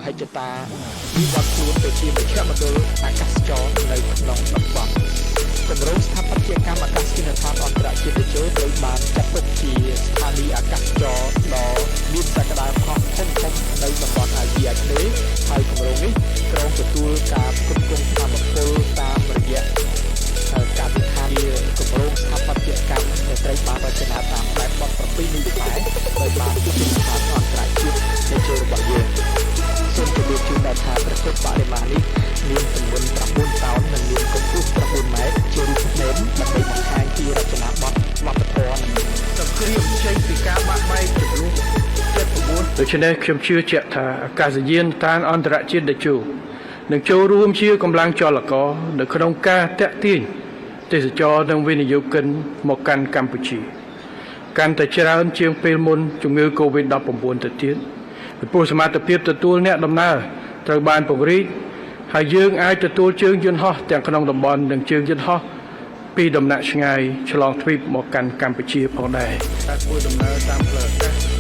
មហិច្ឆតាវិវត្តខ្លួនទៅជាមជ្ឈមណ្ឌលអាកាសចរនៅក្នុងតំបន់គម្រោងស្ថាបត្យកម្មអាកាសយានដ្ឋានអន្តរជាតិតេជោត្រូវបានចាត់ទុកជាស្ថានីយ៍អាកាសចរដ៏មានសក្តានុពលធំធំនៅតំបន់អាស៊ីអាគ្នេយ៍ហើយគម្រោងនេះគ្រោងទទួលការផ្គត់ផ្គង់ថាមពលតាមរយៈកាសិដ្ឋានជាគម្រោងស្ថាបត្យកម្មដែលត្រូវបានរចនាតាមបែបបទប្រពៃណីខ្មែរដោយបានវិទ្យាស្ថានអន្តរជាតិតេជោរបស់យើងសូមជម្រាបជូនដល់ថាព្រះពុទ្ធបដិមានេះមានទម្ងន់9តោននិងមានកម្ពស់9ម៉ែត្រជារូបភ្នំដើម្បីបង្ហាញពីរចនាបថវប្បធម៌និង សង្គ្រាមចេញពីការបាក់បែកចំនួន79 ដូច្នេះខ្ញុំជឿជាក់ថាអាកាសយានដ្ឋានអន្តរជាតិតេជោនឹងចូលរួមជាកម្លាំងចលករនៅក្នុងការតាក់ទាញទេសចរនិងវិនិយោគិនមកកាន់កម្ពុជា កាន់តែច្រើនជាងពេលមុនជំងឺ Covid-19 ទៅទៀតពីព្រោះសមត្ថភាពទទួលអ្នកដំណើរត្រូវបានពង្រីកហើយយើងអាចទទួលជើងយន្តហោះទាំងក្នុងតំបន់និងជើងយន្តហោះពីដំណាក់ឆ្ងាយឆ្លងទ្វីបមកកាន់កម្ពុជាផងដែរ ការធ្វើដំណើរតាមផ្លូវអាកាស